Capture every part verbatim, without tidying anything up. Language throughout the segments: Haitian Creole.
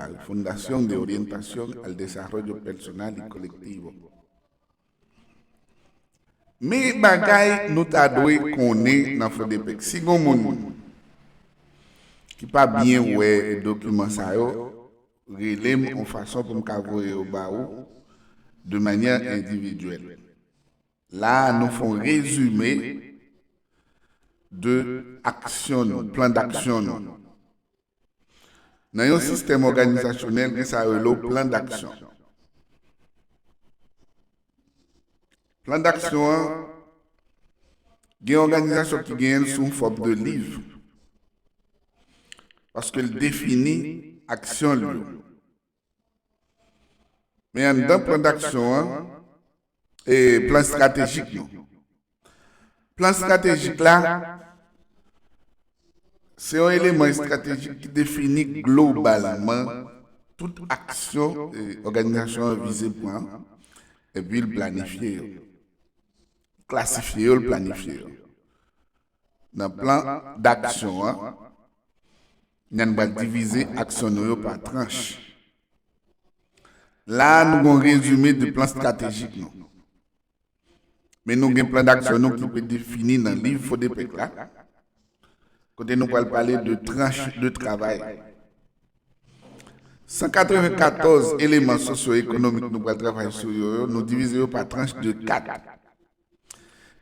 la Fundación de Orientación al Desarrollo Personal y Colectivo. Men bagay nou ta dwe konnen nan Fodepek. Si gon moun ki pa byen wè dokiman sa yo, rele m yon fason pou m ka voye yo ba ou de manyè endividyèl. La a, nou fè yon rezime de aksyon nou, plan d'aksyon nou. Nan yon sistèm òganizasyonèl, gen sa yo rele plan d'aksyon. Plan d'aksyon an, gen òganizasyon ki genyen l sou fòm de liv. Paske l defini aksyon l yo. Men anndan plan d'aksyon an, e plan estratejik nou. Plan estratejik la, se yon eleman estratejik ki defini globalman tout aksyon e òganizasyon an vize pran, epi l planifye yo. Klasifye yo, l planifye yo. Nan plan d'aksyon an, nou pral divize aksyon nou yo pa tranch. La a, nou gon rezime de plan estratejik nou. Men nou gen plan d'aksyon nou ki pe defini nan liv Fodepek la, kote nou pral pale de tranch de travay. San katrevenkatòz eleman sosyo-ekonomik nou pral travay sou yo, yo, nou divize yo pa tranch de kat.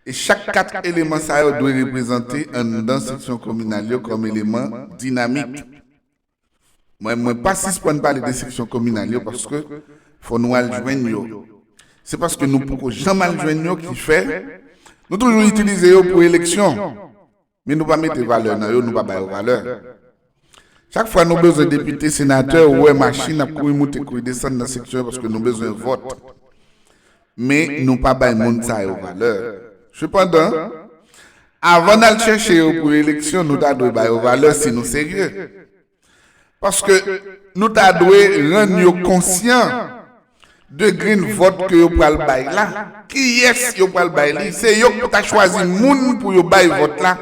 E chak kat eleman sa yo dwe reprezante anndan seksyon kominal yo kòm eleman dinamik. Mwen, mwen pa sispann pale de seksyon kominal yo paske fò nou al jwenn yo. Se paske nou poko janm al jwenn yo ki fè nou toujou itilize yo pou eleksyon. Men nou pa mete valè nan yo, nou pa ba yo valè. Chak fwa nou bezwen depite, senatè, ou wè machin ap kouri moute, kouri desann nan seksyon yo paske nou bezwen vòt. Men nou pa bay moun sa yo valè. Sepandan, avan n al chèche yo pou eleksyon, nou ta dwe ba yo valè si nou serye. Paske nou ta dwe rann yo konsyan de grenn vòt ke yo pral bay la. Kiyès yo pral bay li? Se yo ki pou ta chwazi moun pou yo bay vòt la.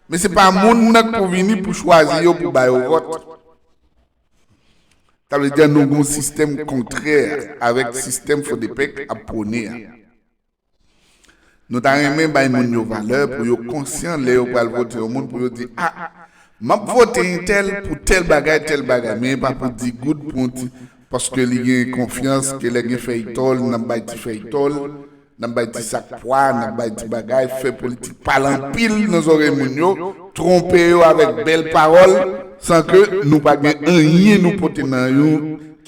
Men se pa moun nan ki pou vini pou chwazi yo pou ba yo vòt. Sa vle di nou gon sistèm kontrè avèk sistèm Fodepek ap pwone a. Nou ta renmen bay moun yo valè pou yo konsyan lè yo pral vote yon moun pou yo di, a, m ap vote entèl pou tèl bagay, tèl bagay, men e pa pou di goud pou yon ti, paske li gen konfyans ke lè gen fèy tòl, n ap bay ti fèy tòl, n ap bay ti sak pwa, n ap bay ti bagay, fè politik pale anpil nan zòrèy moun yo, twonpe yo avèk bèl pawòl, san ke nou pa gen anyen nou pote nan yo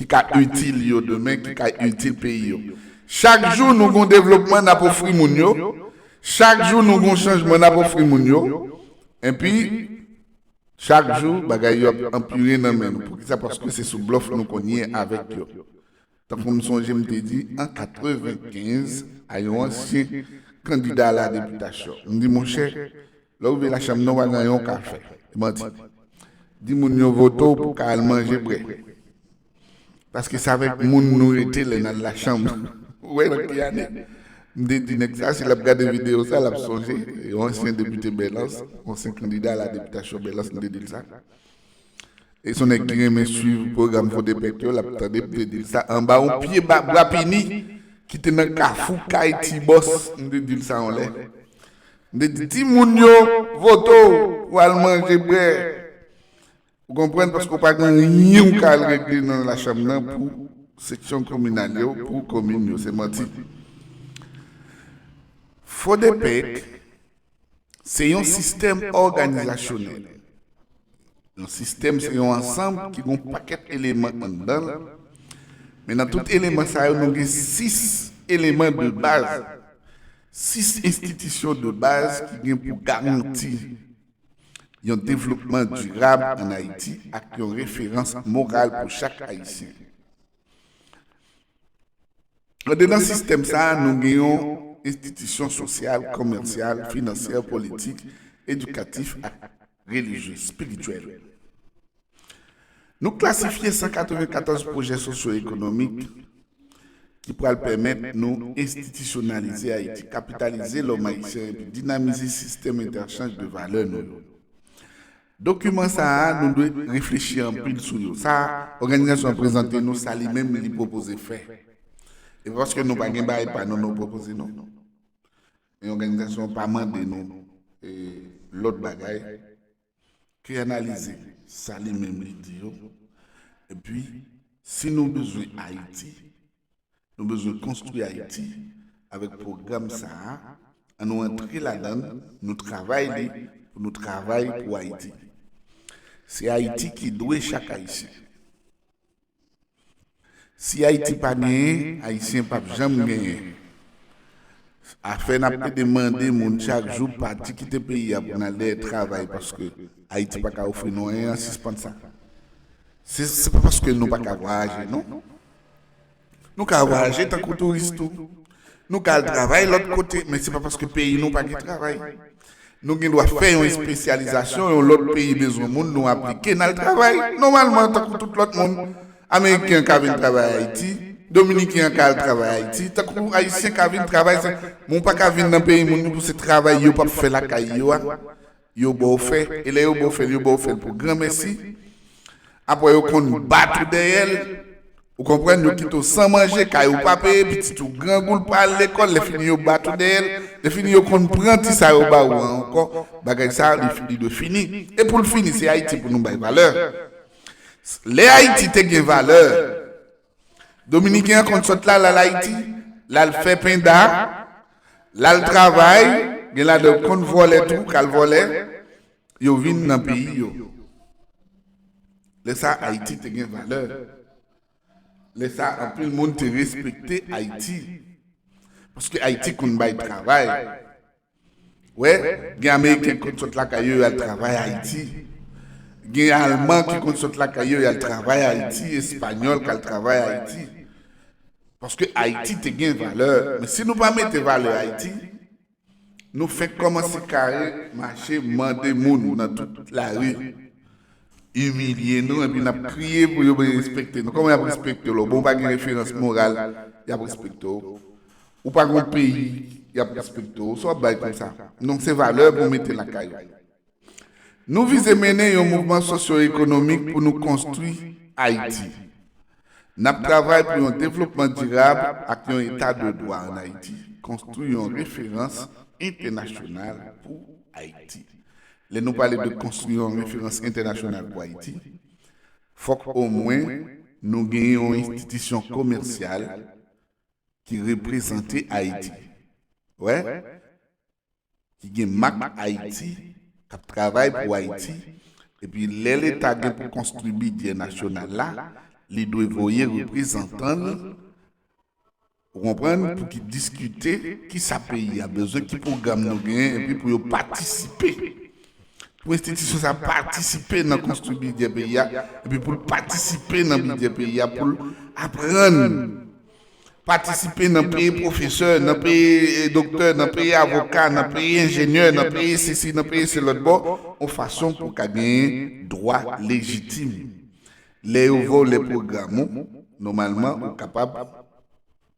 ki ka itil yo demen, ki ka itil peyi yo. Chak jou nou gon devlopman n ap ofri moun yo. Chak jou nou gon chanjman n ap ofri moun yo. Epi, chak jou bagay yo ap anpire nan men nou. Poukisa? Paske se sou blòf nou konn ye avèk yo. Tankou m sonje m te di, an katrevenkenz, a yon ansyen kandida a la depitasyon. M di, monchè, lè w rive lachanm nan, w pa gen anyen w ka fè. E manti. Di moun yo vote w pou w ka al manje brè. Paske se avèk moun nou rete lè n al lachanm. Ou wè nan ki ane? M te di nèg sa, si l ap gade videyo sa, l ap sonje. Yon ansyen depite Bèlans, yon ansyen kandida a la depitasyon Bèlans, m te di l sa. E se yon nèg ki renmen swiv pwogram Fodepek yo, l ap tande m te di l sa anba yon pye ba, bwa pini ki te nan kafou kay Ti Bòs, m te di l sa yon lè. M te di, timoun yo, vote w, w al manje brè. Ou konprann? Paske w pa gen anyen w ka al regle nan lachanm nan pou seksyon kominal yo, pou komin yo. Se manti. Fodepek, se yon sistèm òganizasyonèl. Yon sistèm se yon ansanm ki gen yon pakèt eleman anndan l. Men nan tout eleman sa yo, nou gen sis eleman de baz, sis enstitisyon de baz ki gen pou garanti yon devlopman dirab ann Ayiti ak yon referans moral pou chak Ayisyen. Andedan sistèm sa a, nou gen yon enstitisyon sosyal, komèsyal, finansyè, politik, edikatif ak relijye, espirityèl. Nou klasifye san katrevenkatòz pwojè sosyo-ekonomik ki pral pèmèt nou enstitisyonalize Ayiti, kapitalize lòm ayisyen epi dinamize sistèm entèchanj de valè nou yo. Dokiman sa a, nou dwe reflechi anpil sou yo. Sa òganizasyon an prezante nou, sa li menm li pwopoze fè. E pa paske nou pa gen bagay pa nou, nou pwopoze nou. E òganizasyon an pa mande nou e, lòt bagay ke analize sa li menm li di yo. Epi, si nou bezwen Ayiti, nou bezwen konstwi Ayiti avèk pwogram sa a, ann nou antre ladan l, nou travay li pou nou travay pou Ayiti. Se Ayiti ki dwe chak Ayisyen. Si Ayiti pa genyen, Ayisyen p ap janm genyen. Afè n ap plede mande moun chak jou pati kite peyi a pou n al dèyè travay paske Ayiti pa ka ofri nou anyen an, sispann sa. Se se pa paske nou pa ka vwayaje, non. Nou ka vwayaje tankou touris tou. Nou ka al travay lòt kote, men se pa paske peyi nou pa gen travay. Nou gen dwa fè yon espesyalizasyon, yon lòt peyi bezwen moun, nou aplike, n al travay nòmalman tankou tout lòt moun. Ameriken an ka vin travay Ayiti, Dominiken an ka al travay Ayiti, tankou Ayisyen ka vin travay, se, men w pa ka vin nan peyi moun pou se travay yo p ap fè lakay yo a, yo ba w fè, e lè yo ba w fè l, yo ba w fè l pou granmèsi. Apre yo konn bat ou dèyè l. Ou konprann, yo kite w san manje, kay ou pa peye, pitit ou grangou, l pa al lekòl, lè fini yo bat ou dèyè l, lè fini yo konn pran ti sa yo ba ou an ankò. Bagay sa a, li, li dwe fini. E pou l fini, se Ayiti pou nou bay valè. Lè Ayiti te gen valè, Dominiken an konn sot la, l al Ayiti, l al fè penda, l al travay, gen ladan yo konn vòlè tou, k al vòlè, yo vin nan peyi yo. Lè sa a, Ayiti te gen valè. Lè sa a, anpil moun te respekte Ayiti. Paske Ayiti konn bay travay. Wè, gen Ameriken ki konn sot lakay yo, y al travay Ayiti. Gen Alman ki konn sot lakay yo, y al travay Ayiti, Espanyòl k al travay Ayiti. Paske Ayiti te gen valè. Men si nou pa mete valè Ayiti, nou fenk kòmanse kare mache mande moun nan tout lari imilye nou, epi n ap kriye pou yo respekte nou. Kòman y ap respekte w? Bon, w pa gen referans moral, y ap respekte w. Ou pa gen peyi, y ap respekte w. Sa w ap bay konsa? Non, se valè pou w mete lakay ou. Nou vize mennen yon mouvman sosyo-ekonomik pou nou konstwi Ayiti. N ap travay pou yon devlopman dirab ak yon eta de dwa ann Ayiti, konstwi yon referans entènasyonal pou Ayiti. Lè nou pale de konstwi yon referans entènasyonal pou Ayiti, fòk omwen nou gen yon enstitisyon komèsyal ki reprezante Ayiti. Wè? Ki gen mak Ayiti, k ap travay pou Ayiti, epi lè Leta gen pou konstwi bidjè nasyonal la, li dwe voye reprezantan l, ou konprann, pou ki diskite kisa peyi a bezwen, ki pwogram nou genyen, epi pou yo patisipe. Pou enstitisyon sa patisipe nan konstwi bidjè peyi a, epi pou l patisipe nan bidjè peyi a, pou l aprann patisipe nan peye pwofesè, nan peye, eh, doktè, nan peye avoka, nan peye enjenyè, nan peye sesi, nan peye se lòt bò, yon fason pou w ka genyen dwa lejitim. Lè yo vòlè pwogram ou, nòmalman, ou kapab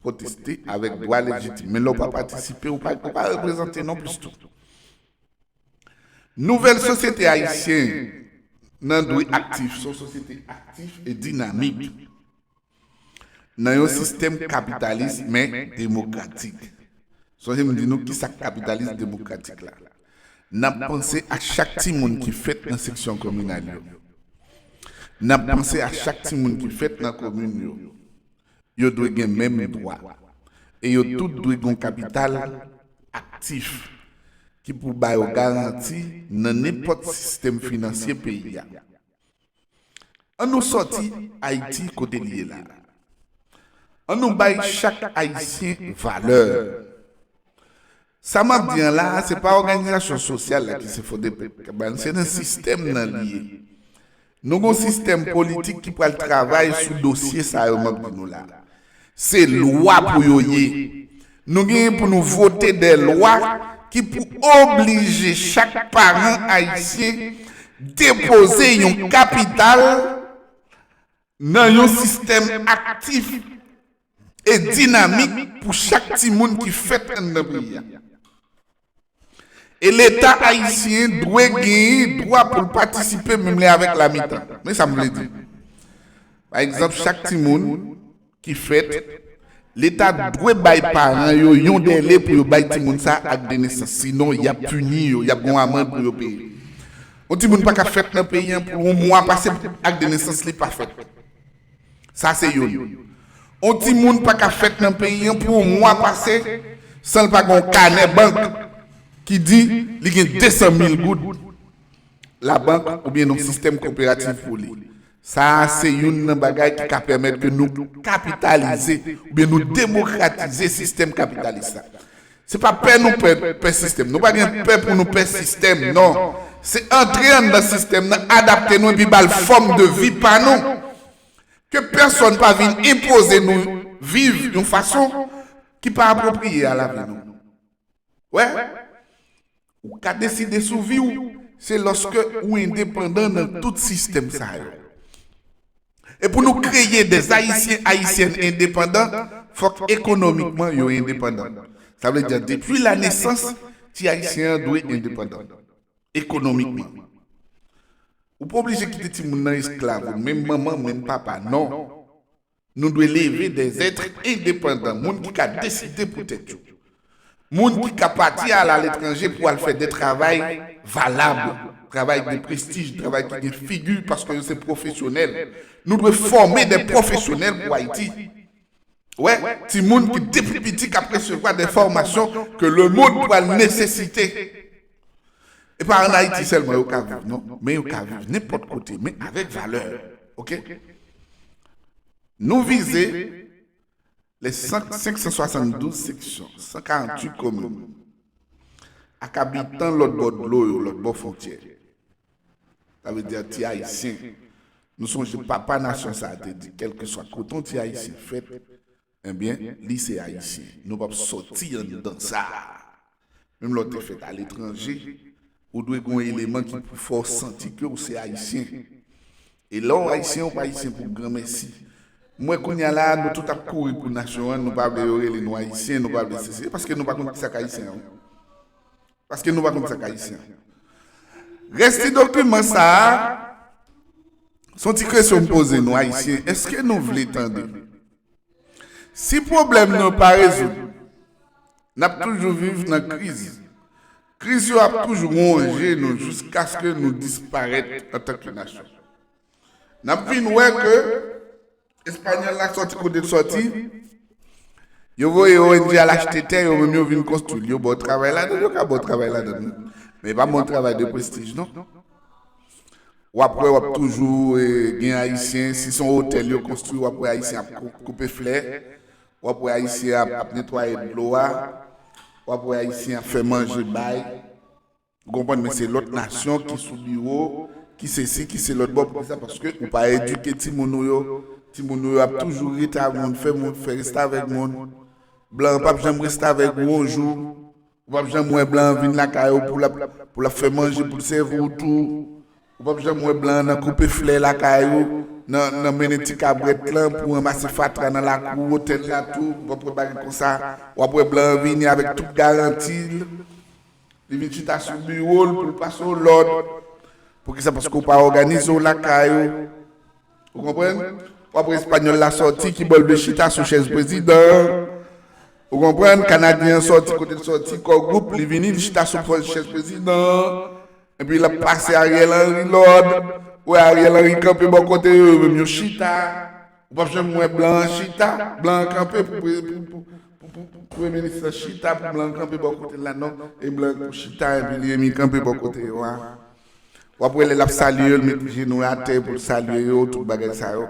pwoteste avèk dwa lejitim. Men lè w pa patisipe, ou pa, ou pa reprezante non plis tou. Nouvèl sosyete ayisyen nan dwe aktif, se yon sosyete aktif e dinamik. Nan yon sistèm kapitalis, men demokratik. Sonje m di nou kisa k kapitalis demokratik la. N ap panse a chak timoun ki fèt nan seksyon kominal yo. N ap panse a chak timoun ki fèt nan komin yo. Yo dwe gen menm dwa. E yo tout dwe gen yon kapital aktif ki pou ba yo garanti nan nenpòt sistèm finansye peyi a. An nou sòti Ayiti kote l ye la. An nou bay chak Ayisyen valè. Sa m ap di an la a, se pa òganizasyon sosyal la ki se Fodepep k ap bay l, se nan sistèm nan li ye. Nou gen yon sistèm politik ki pral travay sou dosye sa yo m ap di nou la. Se lwa pou yo ye. Nou genyen pou nou vote de lwa ki pou oblije chak paran ayisyen depoze yon kapital nan yon sistèm aktif e dinamik pou chak timoun ki fèt anndan peyi a. E Leta ayisyen dwe genyen dwa pou l patisipe menm lè avèk lamitan. Men sa m vle di. Pa egzanp, chak timoun ki fèt, Leta dwe bay paran yo yon dèle pou yo bay timoun sa ak de nesans. Sinon, y ap pini yo, y ap gen yon amann pou yo peye. Yon timoun pa ka fèt nan peyi an pou yon mwa pase ak de nesans li pa fèt. Sa se youn. Yon timoun pa ka fèt nan peyi an pou yon mwa pase san l pa gen yon kanè bank ki di li gen de san mil goud labank oubyen nan sistèm koperativ pou li. Sa a se youn nan bagay ki ka pèmèt ke nou kapitalize oubyen nou demokratize sistèm kapitalis la. Se pa pè nou pè, pè sistèm. Nou pa gen pè pou nou pè sistèm, non. Se antre anndan sistèm nan, adapte nou epi ba l fòm de vi pa nou. Ke pèsonn pa vin enpoze nou viv yon fason ki pa apwopriye a lavi nou. Wè, ou ka deside sou vi w, se lòske ou endepandan nan tout sistèm sa yo. E pou nou kreye de Ayisyen, Ayisyèn endepandan, fòk ekonomikman yo endepandan. Sa vle di, depi la nesans, ti Ayisyen an dwe endepandan ekonomikman. Ou pa oblije kite timoun nan esklav, ou menm manman, menm papa, non. Nou dwe leve de zèt endepandan, moun ki ka deside pou tèt yo. Moun ki ka pati al aletranje pou al fè de travay valab, travay de prestij, travay ki gen figi, paske yo se pwofesyonèl. Nou dwe fòme de pwofesyonèl pou Ayiti. Wè, timoun ki depi piti k ap resevwa de fòmasyon ke lemonn pral nesesite. E pa ann Ayiti sèlman yo ka viv, non, men yo ka viv nenpòt kote, men avèk valè. Oke? Nou vize les cent, cinq cent soixante-douze seksyon, san karanntuit komin, ak abitan lòt bò dlo yo, lòt bò fwontyè. Sa vle di ti Ayisyen. Nou sonje papa nasyon sa a te di, kèlkeswa kote yon ti Ayisyen fèt, ebyen, li se Ayisyen. Nou p ap sòti anndan sa a. Menm lè w te fèt aletranje, ou dwe gen yon eleman ki pou fè w santi ke w se Ayisyen. E lè w Ayisyen, ou pa Ayisyen pou granmèsi. M wè kounye a la, nou tout ap kouri pou nasyon an, nou pa vle yo rele nou Ayisyen, nou pa vle sesi, paske nou pa konn kisa k Ayisyen an. Paske nou pa konn sa k Ayisyen. Rès ti dokiman sa a, se yon ti kesyon m poze nou, Ayisyen, èske nou vle tande? Si pwoblèm nou pa rezoud, n ap toujou viv nan kriz. Kriz yo ap toujou wonje nou jiskaske nou disparèt antanke nasyon. N ap vin wè ke Espanyòl la sòti kote l sòti. Yo voye O N G al achte tè, yo menm yo vin konstwi l. Yo ba w travay ladan l, yo ka ba w travay ladan l. Men e pa bon travay de prestij, non. W ap wè, w ap toujou eh, gen Ayisyen. Si se yon otèl yo konstwi, w ap wè Ayisyen ap kou- koupe flè. W ap wè Ayisyen ap, ap netwaye dlo a. W ap wè Ayisyen ap fè manje bay. Ou konprann, men se lòt nasyon ki sou biwo, ki se si, ki se lòt bò. Poukisa? Paske ou pa edike timoun ou yo. Timoun ou yo ap toujou rete ak moun, fè moun, fè restavèk moun. Blan an p ap janm restavèk ou yon jou. Ou p ap janm wè blan an vin lakay ou pou l ap, pou l ap fè manje, pou l sèvi w tou. Ou p ap janm wè blan an nan koupe flè lakay ou, nan, nan mennen ti kabrèt lan pou ranmase fatra nan lakou otèl la tou. Ou p ap wè bagay konsa. W ap wè blan an vini avèk tout garanti l. Li vin chita sou biwo l pou l pase w lòd. Poukisa? Paske w pa òganize w lakay ou. Ou konprann? W ap wè Espanyòl la sòti ki bò l vle chita sou chèz prezidan. Ou konprann? Kanadyen an sòti kote l sòti, Core Group, li vini, li chita sou chèz prezidan. Epi l ap pase Ariel Henry lòd. Ou wè Ariel Henry kanpe bò kote yo, yo menm yo chita. Ou p ap janm wè blan an chita, blan an kanpe pou, pou, pou, pou, pou, pou premye minis lan chita, pou blan an kanpe bò kote l la, non. E blan an pou chita, epi li menm li kanpe bò kote yo a. W ap wè lè l ap salye yo, l met jenou atè pou l salye yo, tout bagay sa yo.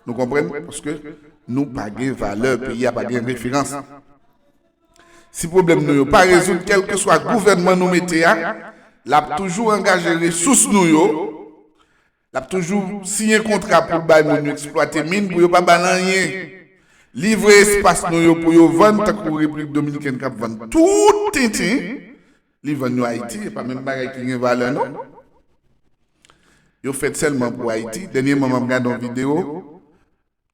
Nou konprann? Paske nou pa gen valè, peyi a pa gen referans. Si pwoblèm nou yo pa rezoud, kèlkeswa gouvènman nou mete a, l ap toujou angaje resous nou yo. L ap toujou siyen kontra pou l bay moun yo eksplwate min pou yo pa ba l anyen. Livre espas nou yo pou yo vann, tankou Repiblik Dominikèn k ap vann tout tenten, li vann yo Ayiti, e pa menm bagay ki gen valè, non. Yo fèt sèlman pou Ayiti. Dènyèman, m ap gade yon videyo.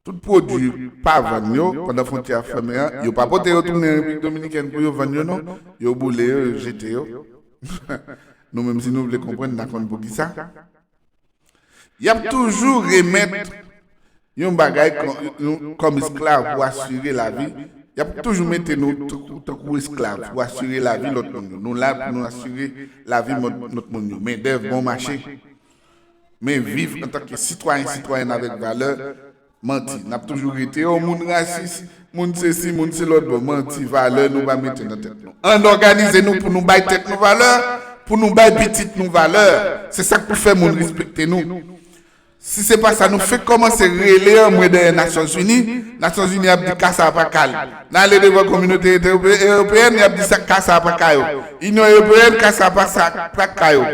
Tout pwodui pa vann yo pandan fwontyè a fèmen an, yo pa pote yo tounen Repiblik Dominikèn pou yo vann yo, non. Yo boule yo, yo jete yo. Nou menm, si nou vle konprann, n a konn poukisa. Y ap toujou remèt yon bagay kò- yon- kòm esklav pou asire lavi. Y ap toujou mete nou tankou tankou esklav pou asire lavi lòt moun yo. Nou la pou nou asire lavi mòt- lòt moun yo. Mendèv bon mache. Men viv antanke sitwayen, sitwayèn avèk valè, manti. N ap toujou rete, o, moun rasis, moun sesi, moun se lòt bò. Manti, valè nou pa mete nan tèt nou. Ann òganize nou pou nou bay tèt nou valè, pou nou bay pitit nou valè. Se sa k pou fè moun respekte nou. Si se pa sa, nou fèk kòmanse rele anmwe dèyè Nasyonzini, Nasyonzini ap di ka sa pa ka l. N ale devan kominote ewope- ewopeyèn, y ap di sa ka sa pa ka yo. Inyon ewopeyèn, ka sa pa sa pa ka yo.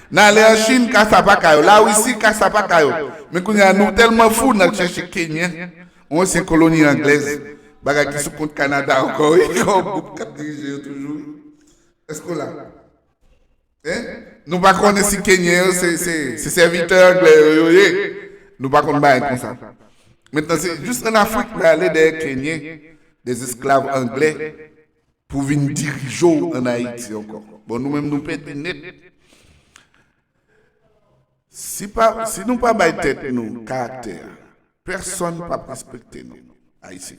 N ale an Chin, ka sa pa ka yo. Larisi, ka sa pa ka yo. Men kounye a, nou tèlman fou, n al chèche Kenyen, yon ansyen koloni anglèz, bagay ki sou kont Kanada ankò, wi, kòm gwoup k ap dirije yo toujou. Èske w la? Hein? Nou pa konnen si Kenyen yo se, se, se sèvitè anglè yo, yo ye. Nou pa konn bagay konsa. Mentnan, se jis ann Afrik, nou ale dèyè Kenyen, des esclaves anglais, pou vin dirije w ann Ayiti ankò. Bon, nou menm, nou pèdi nèt. Si, pa, si nou pa bay tèt nou karaktè, pèsonn p ap respekte nou, Ayisyen.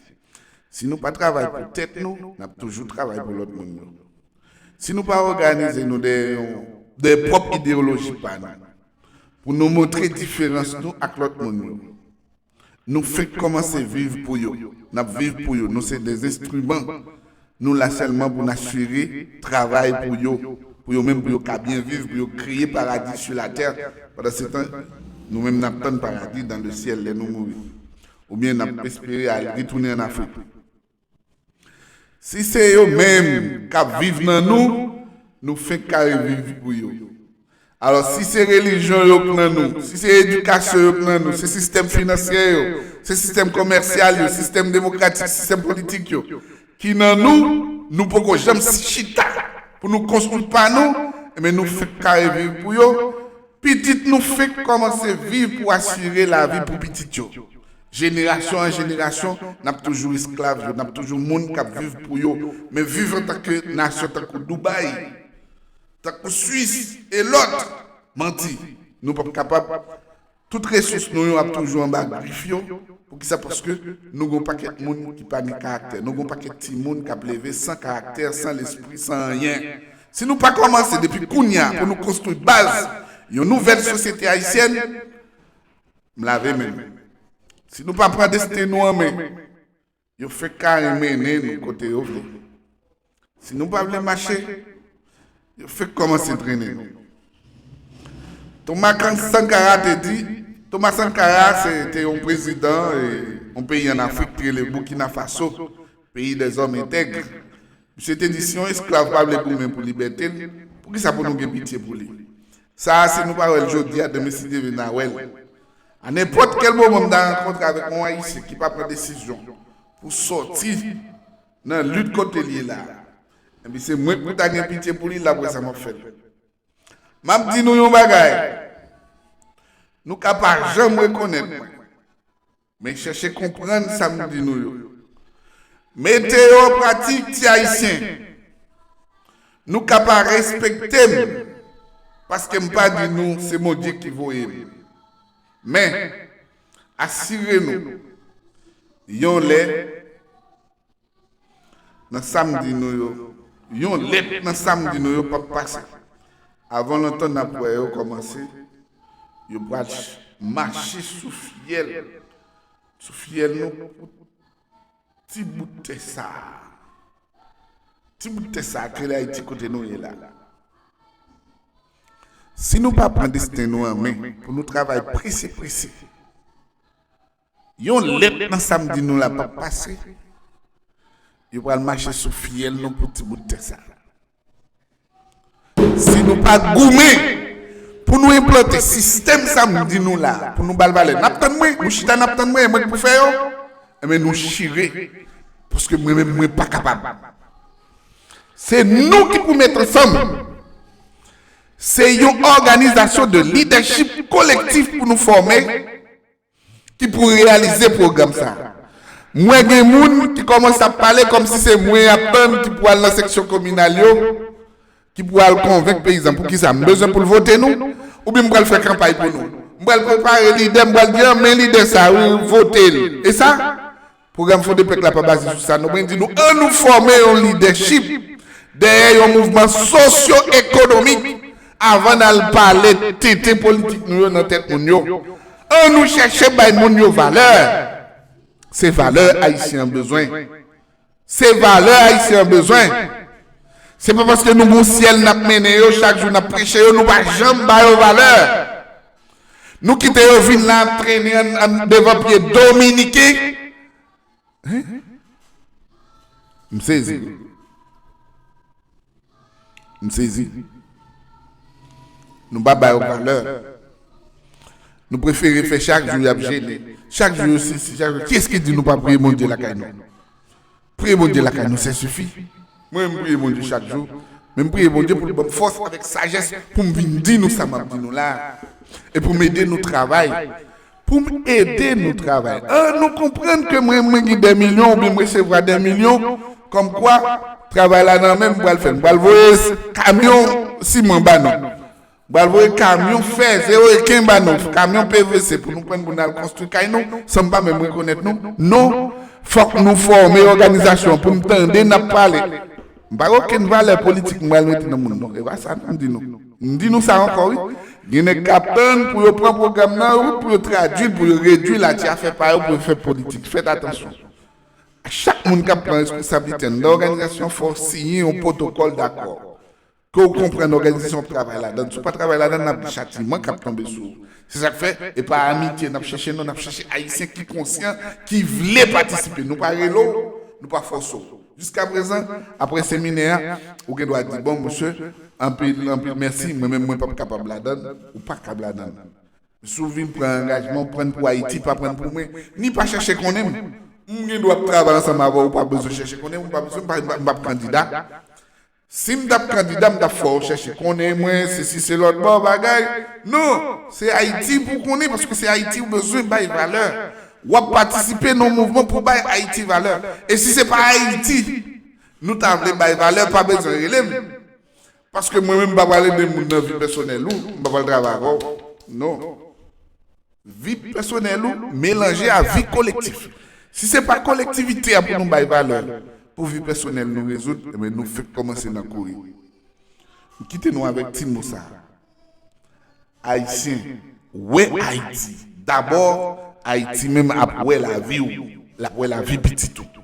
Si nou pa travay pou tèt nou, n ap toujou travay pou lòt moun yo. Si nou pa òganize nou dèyè yon- dèyè pwòp ideyoloji pa nou, pou nou montre diferans nou ak lòt moun yo, nou fenk kòmanse viv pou yo. N ap viv pou yo. Nou se de enstriman. Nou la sèlman pou n asire travay pou yo, pou yo menm, pou yo ka byen viv, pou yo kreye paradi sou latè. Pandan se tan, nou menm n ap tann paradi dans le ciel lè nou mouri. Oubyen n ap espere al retounen ann Afrik. Si se yo menm k ap viv nan nou, nou fenk ka reviv pou yo. Alò, si se relijyon yo k nan nou, si se edikasyon yo k nan nou, se sistèm finansyè yo, se sistèm komèsyal yo, sistèm demokratik, sistèm politik yo, ki nan nou, nou poko janm chita pou nou konstwi pa nou, enben nou fenk kare viv pou yo. Pitit nou fenk kòmanse viv pou asire lavi pou pitit yo. Jenerasyon an jenerasyon, n ap toujou esklav yo, n ap toujou moun k ap viv pou yo, men viv antanke nasyon tankou Dubai, tankou Swis e lòt, manti. Nou p ap kapab. Tout resous nou yo ap toujou anba grif yo. Poukisa? Paske nou gon pakèt moun ki pa gen karaktè. Nou gon pakèt timoun k ap leve san karaktè, san lespri, san anyen. Si nou pa kòmanse depi kounya pou nou konstwi baz yon nouvèl sosyete ayisyèn, m lave men m. Si nou pa pran desten nou an men, yo fenk kare mennen nou kote yo vle. Si nou pa vle mache, yo fenk kòmanse trennen nou. Thomas Sankara te di, Thomas Sankara se te yon prezidan e yon peyi ann Afrik ki rele Burkina Faso, pays des hommes intègres. Misye te di, si yon esklav pa vle goumen pou libète l, poukisa pou nou gen pitye pou li? Sa a, si nou pa wè l jodi a, demen si Dye vle n a wè l. A nenpòt kèl moman m ta rankontre avèk yon Ayisyen ki pa pran desizyon pou sòti nan lit kote l ye la a, enben se mwen k pou ta gen pitye pou li, l ap wè sa m ap fè l. M ap di nou yon bagay. Nou ka pa janm rekonèt mwen. Men chèche konprann sa m di nou yo. Mete yo an pratik, ti Ayisyen. Nou ka pa respekte m, paske m pa di nou se Bondye ki voye m. Men, asire nou, yon lè, nan sa m di nou yo, yon lèt nan sa m di nou yo p ap pase. Avan lontan, n ap wè yo kòmanse, yo pral ch- mache sou fyèl, sou fyèl nou pou ti bout tè sa a. Ti bout tè sa a k rele Ayiti kote nou ye la. Si nou pa pran desten nou an men pou nou travay prese prese, yon lèt nan sa m di nou la p ap pase. Yo pral mache sou fyèl nou pou ti bout tè sa. Si nou pa goumen pou nou enplante sistèm sa m di nou la, pou nou ba l valè, n ap tann mwen, nou chita n ap tann mwen, e mwen k pou fè yo, enben nou chire. Paske mwen menm, mwen pa kapab. Se nou ki pou met ansanm. Se yon òganizasyon de lidèchip kolektif pou nou fòme ki pou reyalize pwogram sa. Mwen gen moun ki kòmanse ap pale kòmsi se mwen y ap tann ki pou al nan seksyon kominal yo, ki pou al konvenk peyizan poukisa m bezwen pou l vote nou, oubyen m pral fè kanpay pou nou. M pral prepare lidè, m pral di, "Ah, men lidè sa, wi, vote l." E sa, pwogram Fondepec la pa baze sou sa. Nou mwen di nou, an nou fòme yon lidèchip dèyè yon mouvman sosyo-ekonomik avan n al pale tenten politik nou yo nan tèt moun yo. An nou chèche bay moun yo valè. Se valè Ayisyen an bezwen. Se valè Ayisyen an bezwen. Se pa paske nou gon syèl n ap mennen yo, chak jou n ap preche yo, nou pa janm ba yo valè. Nou kite yo vin la ap trennen an, an devan pye Dominiken. Hein? M sezi. M sezi. Nou pa ba yo valè. Nou prefere fè chak jou y ap jene. Chak jou yo sesi, chak jou. Kiyès ki di nou pa priye Bondye lakay nou? Priye Bondye lakay nou, se sifi. Mwen, m priye Bondye chak jou. Men m priye Bondye pou l ban m fòs avèk sajès pou m vin di nou sa m ap di nou la. E pou m ede nou travay. Pou m ede nou travay. An nou konprann ke mwen, mwen gen dè milyon oubyen m resevwa dè milyon, kòmkwa travay la nan men m, m pral fè l. M pral voye s- kamyon siman ba nou. M pral voye kamyon fè, zewo eken ba nou, kamyon P V C pou nou pran pou n al konstwi kay nou, san m pa menm rekonèt nou. Non, fòk nou fòme òganizasyon pou n tande n ap pale. M pa gen okenn valè politik m pral mete nan moun, non. E pa sa m di nou. M di nou sa ankò, wi. Gen nèg k ap tann pou yo pran pwogram nan, wi, pou yo tradui l, pou yo redui l a ti afè pa yo, pou yo fè politik. Fèt atansyon. Chak moun k ap pran responsablite anndan òganizasyon, fò w siyen yon pwotokòl dakò. Ke w konprann òganizasyon w ap travay ladan. Si w pa travay ladan, n ap gen chatiman k ap tonbe sou ou. Se sa k fè, e pa amitye n ap chèche, non, n ap chèche Ayisyen ki konsyan, ki vle patisipe. Nou pa rele w, nou pa fòse w. Jiskaprezan, apre seminè a, ou gen dwa di, "Bon, mesye, anpil, anpil mèsi, mwen menm mwen p ap kapab ladan l," ou pa kab ladan l. Si w vin pran angajman, w pran l pou Ayiti, pa pran l pou mwen, ni pa chèche konnen m. M gen dwa ap travay ansanm avè w, ou pa bezwen chèche konnen m, ou pa bezwen, m pa, m pa, m p ap kandida. Si m t ap kandida, m t ap fè w chèche konnen mwen, sesi, se lòt bò, bagay. Non, se Ayiti pou w konnen, paske se Ayiti ou bezwen bay valè. W ap patisipe nan yon mouvman pou bay Ayiti valè. E si se pa Ayiti nou ta vle bay valè, pa bezwen rele m. Paske mwen menm, m pa pral ede moun nan vi pèsonèl ou, m pa pral travay avè w. Non. Vi pèsonèl ou melanje a vi kolektif. Si se pa kolektivite a pou nou bay valè, pou vi pèsonèl nou rezoud, ebyen nou fèk kòmanse nan kouri. M kite nou avèk ti mo sa a. Ayisyen, wè Ayiti. Dabò, Ayiti menm ap wè lavi w, l ap wè lavi pitit ou.